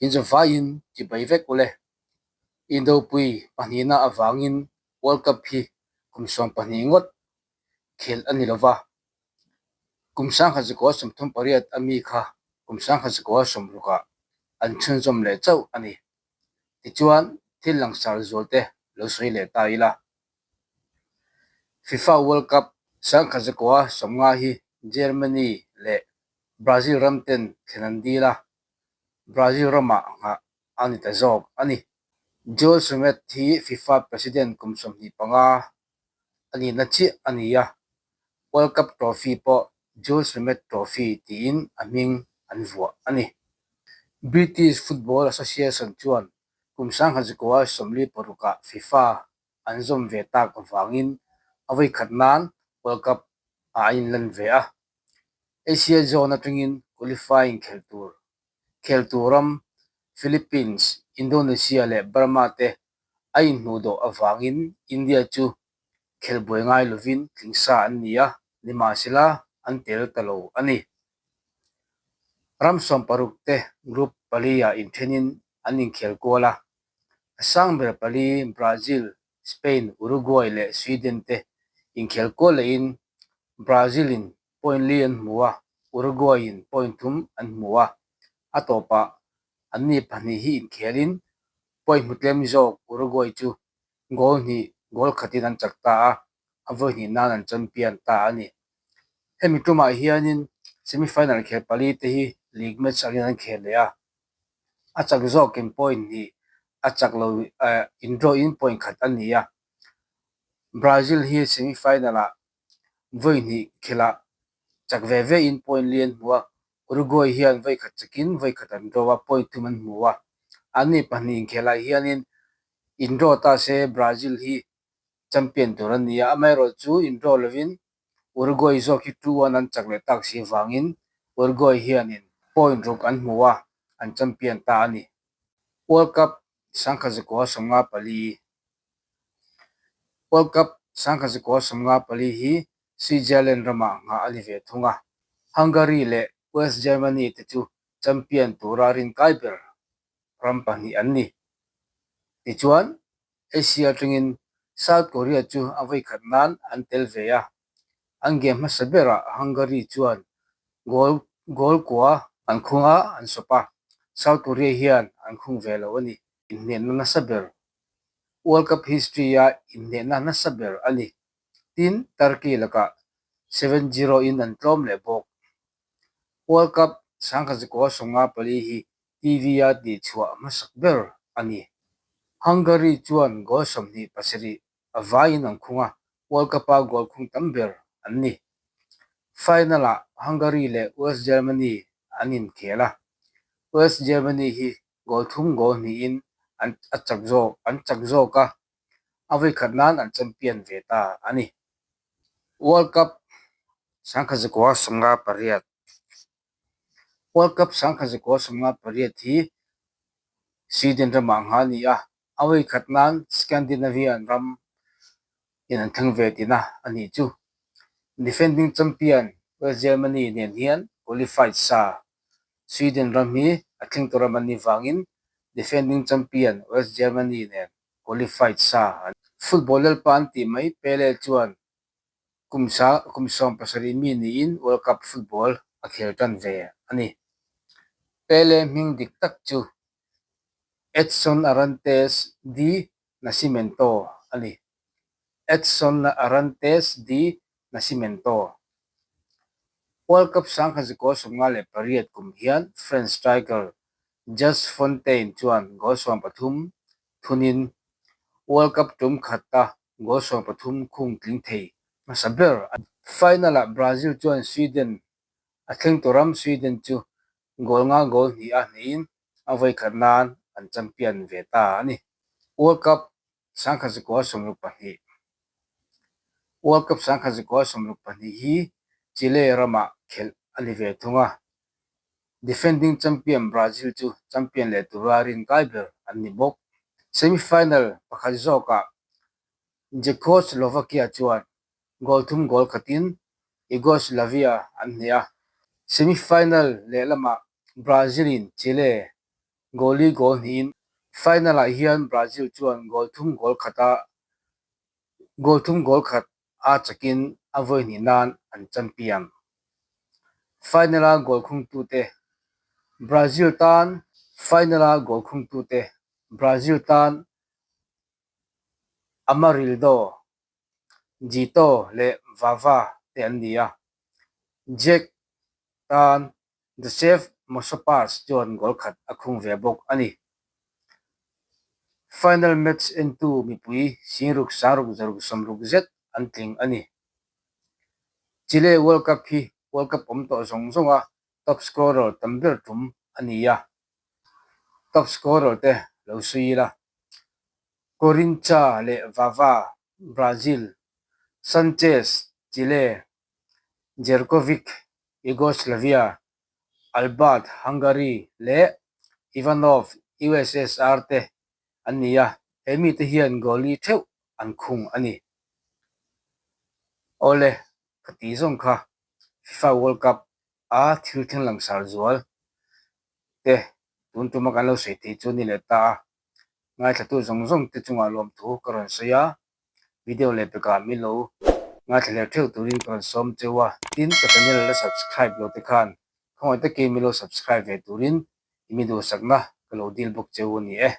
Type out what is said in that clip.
Inzawvaiin chibai vek ule. Indopui pahnihna avangin World Cup hi kum 12 ngawt khelh a ni lova, kum 1938 a mi kha kum 1960 ah an chhunzawm leh chauh a ni. Tichuan thil langsar zual te lo sawi leh ta ila. FIFA World Cup 1950 hi Germany leh Brazil ram ten thlen an dil a, Brazil ramah nghah a ni ta zawk a ni. Jules Rimet hi FIFA President kum 25 a nihna chiah a ni a, World Cup Trophy pawh Jules Rimet Trophy tiin a hming an vuah a ni. British Football Association chuan kum 1946-ah FIFA an zawm ve tak avangin a vawikhat nan World Cup ah a inlan ve a. Asia zone atangin qualifying khel tur khel tur ram Philippines, Indonesia leh Burma te a inhnuhdawh avangin India chu khel buai ngai lovin tling sa an ni a, nimahsela an tel ta lo a ni. Ram 16 te group pali ah inthenin an inkhel kual a, a sang ber pali Brazil, Spain, Uruguay leh Sweden te inkhel kual lehin Brazil-in point li an hmu a, Uruguay-in point thum an hmu a, a tawpah anni pahnih hi inkhelin point hmu tlem zawk Uruguay chu goal hnih goal khatin an chak ta a, a vawi hnih nan an champion ta a ni. Hemi tumah hianin semi-final khel pali te hi league match angin an khel leh a, a chak zawkin point hnih a chak lo in draw in point khat a ni a, Brazil hi semi-final-ah vawi hnih khelhah chak ve ve in point li an hmu a, Uruguay hian vawi khat chakin vawi khat an draw a, point thum an hmu a. Anni pahnih inkhelhah hianin in draw ta se Brazil hi champion tur an ni a, amaherawhchu in draw lovin Uruguay zawk hi 2-1 an chak leh tak si avangin Uruguay hianin point ruk an hmu a, an champion ta a ni. World Cup 1954 World Cup 1954 hi Switzerland ramah nghah a ni ve thung a, Hungary leh West Germany te chu champion tura rinkai ber ram pahnih an ni. Tichuan, Asia atangin South Korea chu a vawikhat nan an tel ve a, an game hmasa berah Hungary chuan goal goal kua an khung a, an sawp a, South Korea hian an khung ve lo a ni. Inhnehna nasa ber World Cup history-a inhnehna nasa ber a ni. Tin, Turkey lakah 7-0 in an tlawm leh bawk. World Cup 1954 hi TV-a tihchhuah hmasak ber a ni. Hungary chuan goal 27 a vaiin an khung a, World Cup-a goal khung tam ber an ni. Final-ah Hungary leh West Germany an inkhel a, West Germany hi goal thum goal hnihin an a chak zawk an chak zawk a, a vawikhat nan an champion ve ta a ni. World Cup 1958 World Cup 1958 hi Sweden ramah ngha a ni a, a vawikhat nan Scandinavian ram in an thleng ve tina a nih chu. Defending champion West Germany nen hian qualified sa Sweden ram hi a thleng tur ram an nih vangin defending champion West Germany nen qualified sa an. Football lalpa an tih mai Pele chuan kum sa kum 17 mi niin World Cup football a khel tan ve a ni. Pele hming dik tak chu Edson Arantes do Nascimento a ni. Edson Arantes do Nascimento. World Cup 1958 kum hian French striker Just Fontaine chuan goal 13 thunin World Cup tum khata goal 13 khung tling thei hmasa ber a ni. Final-ah Brazil chuan Sweden a thleng tur ram Sweden chu goal nga goal hnih a hnehin a vawikhat nan an champion ve ta a ni. World Cup 1962 World Cup 1962 hi Chile ramah khelh a ni ve thung a, defending champion Brazil chu champion leh tura rinkai ber an ni bawk. Semi-final pakhat zawkah Czechoslovakia chuan goal thum goal khatin Yugoslavia an hneh a, semi-final lehlamah Brazil-in Chile. Goal li goal hnihin final-ah hian Brazil chuan goal thum goal khata goal thum goal khat a chakin a vawi hnih nan an champion. Final-a goal khungtute Brazil tan Final-a goal khungtute Brazil tan Amarildo, Zito leh Vava te an ni a, Jack tan Joseph Masopust chuan goal khat a khung ve bawk a ni. Final match entu mipui singruk sangruk zaruk sawmruk zet an tling a ni. Chile World Cup hi World Cup awm tawh zawng zawnga top scorer tam ber tum a ni a. Top scorer te lo sawi ila. Corinthians leh Vava, Brazil, Sanchez, Chile, Jerkovic, Yugoslavia, Albert, Hungary, leh Ivanov, USSR, te an ni a, he mite hian goal li theuh an khung a ni. Awle, ka ti zawng kha FIFA World Cup a thil thleng langsar zual te tun tuma kan lo sawi thei chu ni leh ta a, ngaithlatu zawng zawng te chungah lawmthu ka rawn sawi a, video leh pekah min lo ngaithla leh theuh turin ka rawn sawm cheu a, tin ka channel la subscribe lo te khan khawngaih takin min lo subscribe ve turin i mi duhsakna ka lo dil bawk cheu a ni e.